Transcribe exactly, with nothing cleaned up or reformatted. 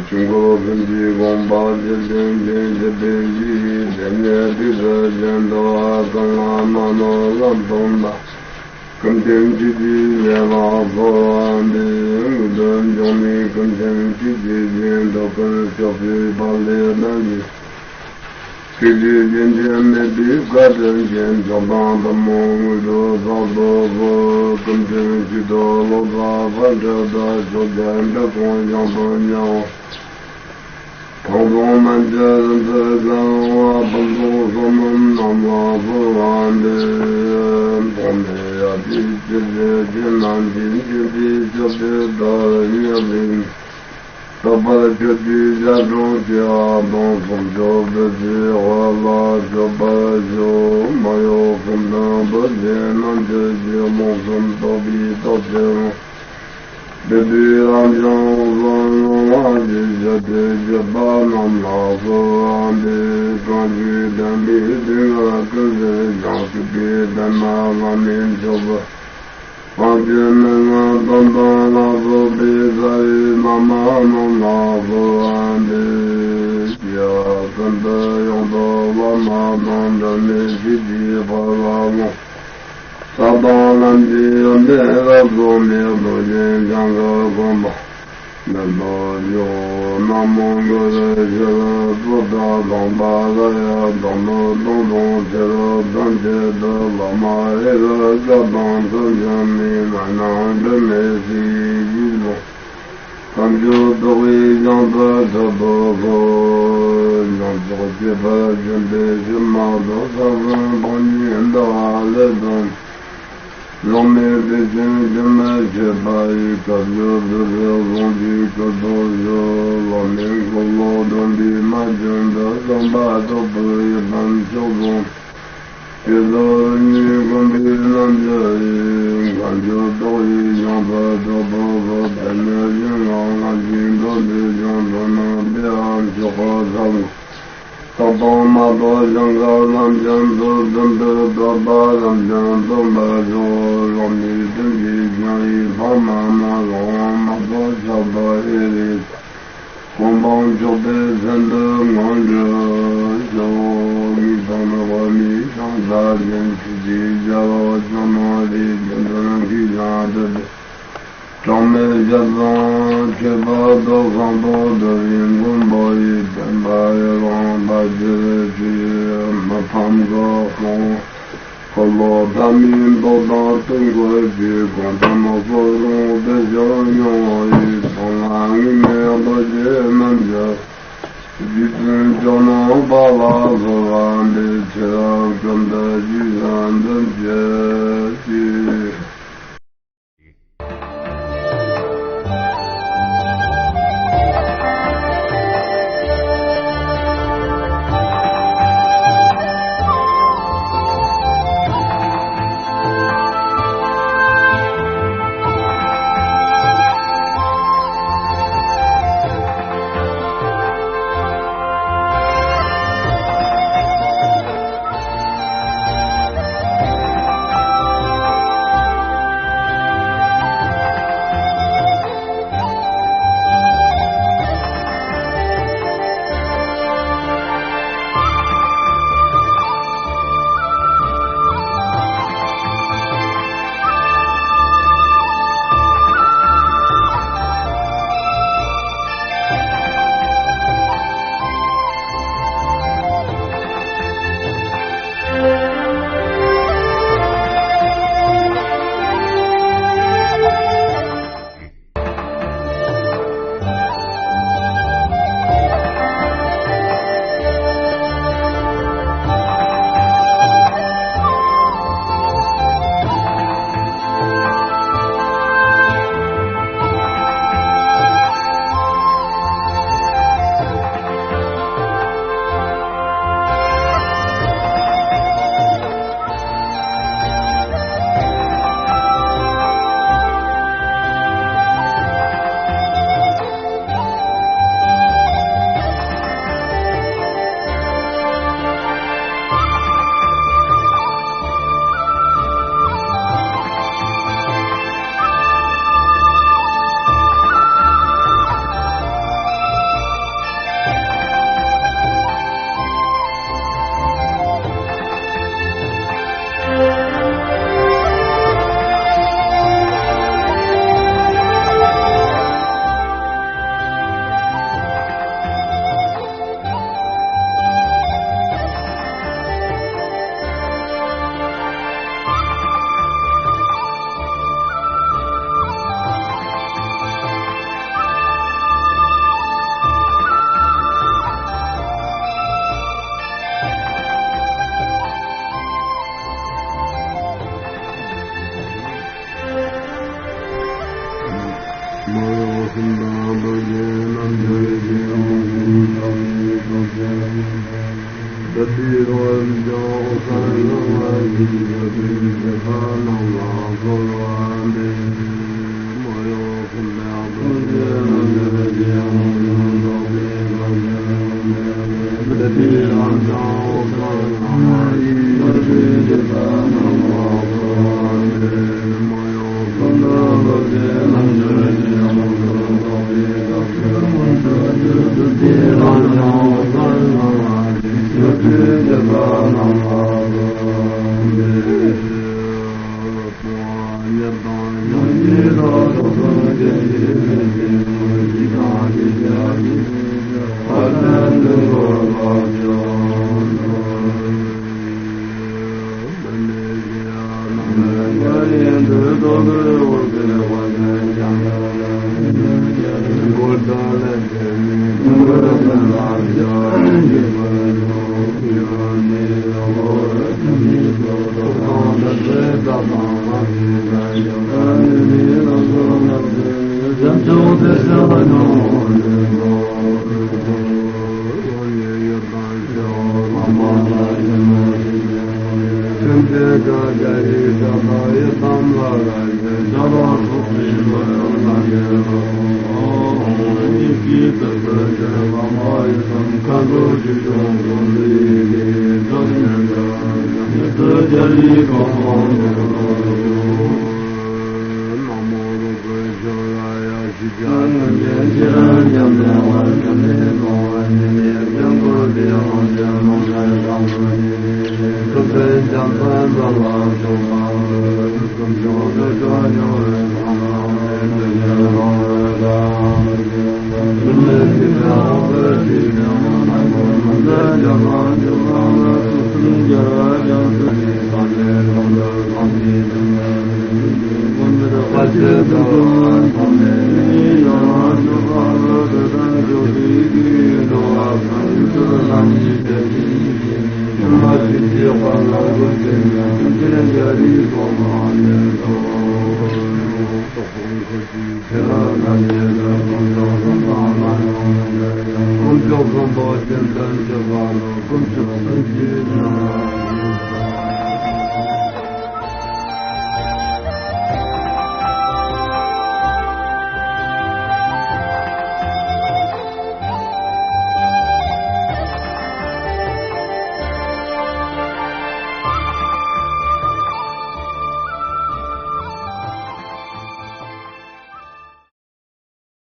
ཆོས་འཁོར་གསུམ་གྱི་དགོངས་པ་རྗེ་བཙུན་མཁྱེན་བརྩེ་བའི་ཡིད། དེ་ནས་ཏིག་ཙམ་ཅན་དུ་ཨ་ཀ་ལ་མ་ནོ་ལམ་སྟོན་པ། ཀུན་མཁྱེན་ཆོས་ཀྱི་རྒྱལ་པོ་གསོལ་བ་འདེབས། དངོས་གྲུབ་འབྱུང་གནས་ཀུན་མཁྱེན་ཆོས་ཀྱི་རྒྱན། དུས་ཀུན་སྐྱོབ་པའི་དཔལ་ལྡན་རྣམས་ཀྱི། སྲས་བཅས་རྒྱལ་ཆེན་མེས་པོའི་བཀའ་དྲིན་ཅན། མཆོག་དང་ཐུན་མོང་དངོས་གྲུབ་བདག་ཏུ་གསོལ། ཀུན་མཁྱེན་ཆོས་སྐྱོང་བློ་བཟང་ཕོ་བྲང་དུ། ཕྱོགས་བཅུའི་འདིར་ཁོང་ཞིང་དུ་གནས། ཕུན་སུམ་རྣམ་རྒྱལ་རིན་ཆེན་གསལ་བ། ཕུན་ཚོགས་བསོད་ནམས་རྣམས་ལ་གསོལ་བ་འདེབས། ཐོགས་མེད་ཡེ་ཤེས་ཆུ་སྐྱེས་ཆེ་རྣམས་ཀྱིས། མཁྱེན་པའི་སྐྱབས་འདི་ལྟར་མཉེས་པའི། རྟག་པར་ཁྱེད་ཀྱི་ཞབས་དྲུང་བཅས་པ་དང་། སྲུང་སྐྱོབ་བདུད་རྩིའི་དབང་ལ་མཆོད་པར་ཞུ། མ་གཡོས་གསུམ་ལྡན་བུ་སྡེ་རྣམས་ཀྱི་རྗེས། ལོངས་སུ་སྤྱོད་པའི་སྟོབས་ཀྱིས་ཀློང་། བདེ་བའི་རང་བྱུང་དབང་བསྔོ་བ་ཞུ། ཞབས་ཏོག་བཅས་པ་རྣམས་ལ་གསོལ་བ་འདེབས། གང་ཞིག་བདེན་པའི་སྡུག་བསྔལ་ཀུན་སེལ་ཞིང་། ཐུབ་པའི་བདེན་པ་བླ་མེད་མཆོག་ཏུ། སངས་རྒྱས་མན་ངག་དོན་དམ་ལ་སོགས་པའི། རྩ་བའི་བླ་མ་རྣམས་ལ་གསོལ་བ་འདེབས། རྒྱལ་བ་ཀུན་འདུས་ཡང་དག་བླ་མ་དང་། འབྲལ་མེད་ཆོས་ཀྱི་ཕ་རོལ་ལུང་། ས་དང་ལམ་གྱི་ཡོན་ཏན་རབ་རྫོགས་ནས། རྡོ་རྗེ་འཆང་གི་དགོངས་པ་མེད་པར་འགྱུར། ན་མོ་གུ་རུ་ཤྲཱི་པུ་ཏྲ་དང་པ་ར་ཡ་དང་པོ་སྟོང་དང་ཕྱི་རོལ་ཐམས་ཅད་དུ། བླ་མ་ཧེ་རུ་ཀ་དང་ཐུན་མཚམས་མེད། རྣམ་སྣང་འབྲལ་མེད་སྲིད་ཞིའི་རྫོང་། ཐབས་མཆོག་རྫོགས་པའི་ཞིང་དུ་ཕྱག་ཏུ་གསོལ། ཡོངས་རྫོགས་གཅེས་པར་བྱོན་པའི་ཕྱིར་མ་ལྡོག་ས་གསུམ་སྤངས་ཀྱིས་འདུལ་བ་ལས་ཐོན། རང་མེད་བདེ་ཆེན་ཐུན་མི་ཆད་པ་ཡི། བཀའ་བརྒྱུད་བོད་ཕྱོགས་ཟུང་འཇུག་ཁུར་དུ་ཞུ། བླ་མའི་འཁོར་ལོ་སྡོམ་པའི་མ་ཆེན་དུ། བསམ་པ་རྟོགས་པའི་ཡི་དམ་མཆོག་གསུམ། བསྐྱེད་རྫོགས་རིམ་གཉིས་བསྒོམ་པའི་རྣལ་འབྱོར་ཡིས། མཁའ་སྤྱོད་རྟོགས་པའི་ཞིང་དུ་ཕྱག་ཏུ་གསོལ། དེ་ནས་བྱིན་རླབས་སྔར་བཞིན་འགྲོ་འདི་ཀྱང་། ཐོབ་ནས་དེ་ཡང་མཆོག་གི་ས་བོན། རྟག་ཏུ་མ་ཐོབ་གཞན་དགར་ལམ་གྱི་མཛོད། བདུན་པའི་བསྟོད་པ་རབ་འབྱམས་འདོན་པར་ཤོག། རང་ཉིད་དོན་གྱི་ཞིང་ཡི་ཕ་མ་རྣམས། རང་དབང་མ་ཐོབ་ཕྱག་ཏུ་ཨེ་རིག་གོ་འཕང་མཆོག་དེ་མཚན་དུ་མངོན་འགྱུར་ཤོག། ངེས་དོན་འོད་མའི་ཤིང་རྟ་ཅན། ཆོས་ཀྱི་རྒྱལ་པོ་ཁྱོད་རྣམས་ཀྱི། དགེ་འདུན་གྱི་ཞིང་དུ་སྟེ། གྲངས་མེད་ཞལ་ཙམ་མཆོད་པ་དང་། གསང་རྡོ་གྲུབ་པའི་མགོན་པོ་ཡི། བསྟན་པ་ཡུན་རིང་དར་ཕྱིར་མཆོད། མི་ཕམ་གྱི་དབང་འཁོར་ལོ་ཐ་མའི་མདོ་དང་སྟོན་འཁོར་གྱི། གོང་ཐམ་སོགས་ལུང་བསྟན་ཕྱོགས་མང་པོ་ཡི། ཐོག་མ་དངོས་མེད་རྡོ་རྗེ་རྣམས་ཀྱི། རྗེ་བཙུན་ཇོ་ནང་པ་ལ་གསོལ་བ་འདེབས། ཚེ་རབས་ཀུན་ཏུ་རྗེས་བཟུང་འདི་སྐྱེད་ཅིག།